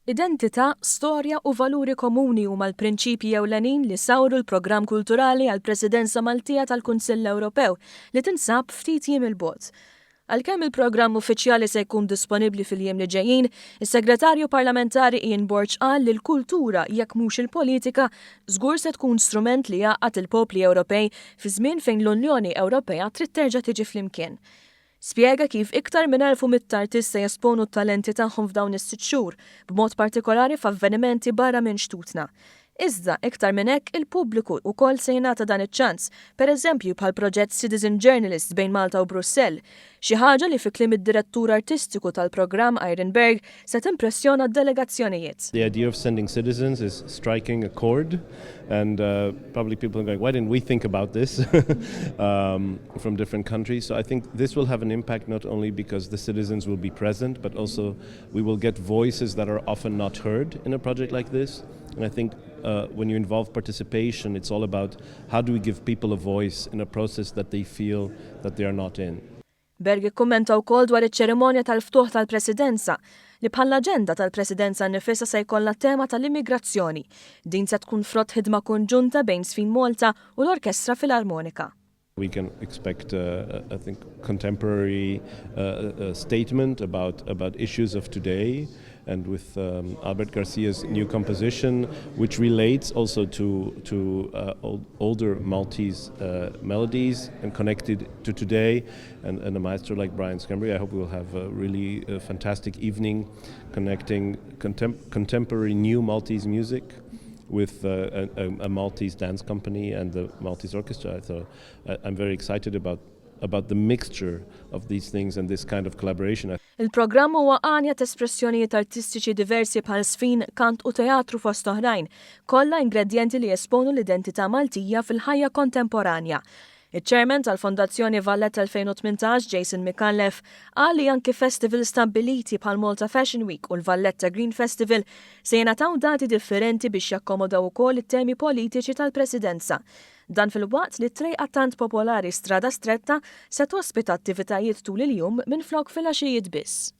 Identità, storja u valuri komuni huma l-prinċipji ewlenin li sawru l-programm kulturali għall-Presidenza Maltija tal-Kunsill Ewropew li tinsab ftit jiem 'il bogħod. Għalkemm il-programm uffiċjali se jkun disponibbli fil-jiem li ġejjin, is-Segretarju Parlamentari Ian Borg qal li l-kultura, jekk mhux il-politika, żgur se tkun strument li jgħaqqad il-popli Ewropej fi żmien fejn l-Unjoni Ewropea trid terġa' tiġi flimkien. Spjega kif iktar minn 1,100 artist se jesponu t-talenti tagħhom f'dawn is-sitt xhur, b'mod partikolari f'avvenimenti barra minn xtutna. Iżda, iktar minn hekk, il-pubbliku wkoll se jingħata dan iċ-ċans, pereżempju bħall-proġett Citizen Journalist bejn Malta u Brussell, xi ħaġa li fi kliem id-direttur artistiku tal-programm Irene Berg se timpressjona d-delegazzjonijiet. The idea of sending citizens is striking a chord and uh, probably people are going, why didn't we think about this from different countries? So I think this will have an impact not only because the citizens will be present, but also we will get voices that are often not heard in a project like this. And I think when you involve participation, it's all about how do we give people a voice in a process that they feel that they are not in. Berg ikkummenta wkoll dwar iċ-ċerimonja tal-ftuħ tal-Presidenza li bħall-aġenda tal-Presidenza nnifisha se jkollha tema tal-immigrazzjoni. Din se tkun frott ħidma konġunta bejn ŻfinMalta u l-Orkestra Filarmonika. We can expect, I think, contemporary statement about issues of today, and with Albert Garcia's new composition, which relates also to older Maltese melodies and connected to today, and a maestro like Brian Schembri, I hope we'll have a really fantastic evening connecting contemporary new Maltese music with a Maltese dance company and the Maltese orchestra. So I'm very excited about the mixture of these things and this kind of collaboration. Il-programm huwa għanja espressjonijiet artistiċi diversi bħal żfin, kant u teatru fost oħrajn, kollha ingredjenti li jesponu l-identità Maltija fil-ħajja kontemporanja. Il-chairman tal-Fondazzjoni Valletta 2018, Jason Micallef, qal li anki festival stabbiliti bħal Malta Fashion Week u l-Valletta Green Festival se jingħataw dati differenti biex jakkomodaw ukoll it-temi politiċi tal-presidenza. Dan filwaqt li trejqa tant popolari Strada Stretta se tospita attivitajiet tul il-jum minn flok filgħaxijiet biss.